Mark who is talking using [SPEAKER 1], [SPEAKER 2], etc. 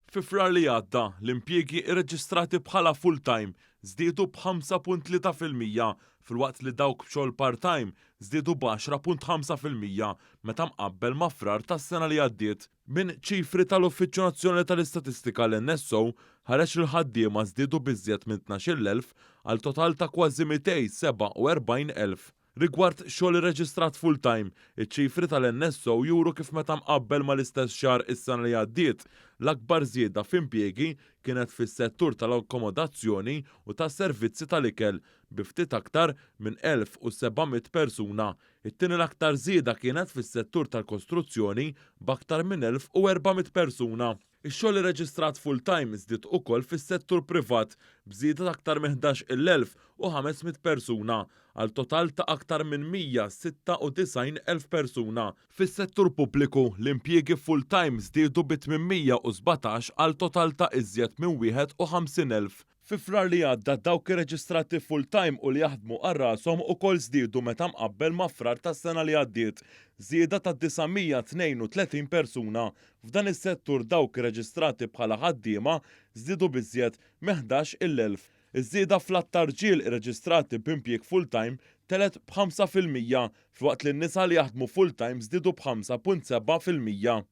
[SPEAKER 1] Fi Frar li għadda, l-impjiegi rreġistrati bħala full-time żdiedu b'5.3% filwaqt li dawk b'xogħol part-time żdiedu b'10.5% meta mqabbel ma' Frar tas-sena li għaddiet. Minn ċifri tal-Uffiċċju Nazzjonali tal-Istatistika l-NSO ħareġ li l-ħaddiema żdiedu b'iżjed minn 12,000 għal total ta' kważi 247,000. Rigward xogħol irreġistrat full-time, iċ-ċifri tal-NSO juru kif meta mqabbel mal-istess xahar is-sena li għaddiet, l-akbar żieda f'impjiegi kienet fis-settur tal-akkomodazzjoni u tas-servizzi tal-ikel, bi ftit aktar minn 1,700 persuna. It-tieni l-aktar żieda kienet fis-settur tal-kostruzzjoni b'aktar minn 1,400 persuna. Ix-xogħol irreġistrat full-time żdied ukoll fis-settur privat b'żieda ta' aktar minn 11,500 persuna għal total ta' aktar minn 196,000 persuna. Fis-settur pubbliku, l-impjiegi full-time żdiedu bi 817 għal total ta' iżjed minn 51,000. Fi Frar li għadda dawk irreġistrati full-time u li jaħdmu għal rashom ukoll żdiedu meta mqabbel ma' Frar tas-sena li għaddiet, żieda ta' 932 persuna. F'dan is-settur dawk irreġistrati bħala ħaddiema żdiedu b'iżjed minn 11,000. Iż-żieda fl-għadd ta' rġiel irreġistrati b'impjieg full-time telgħet b'5% filwaqt li n-nisa li jaħdmu full-time żdiedu b'5.7%.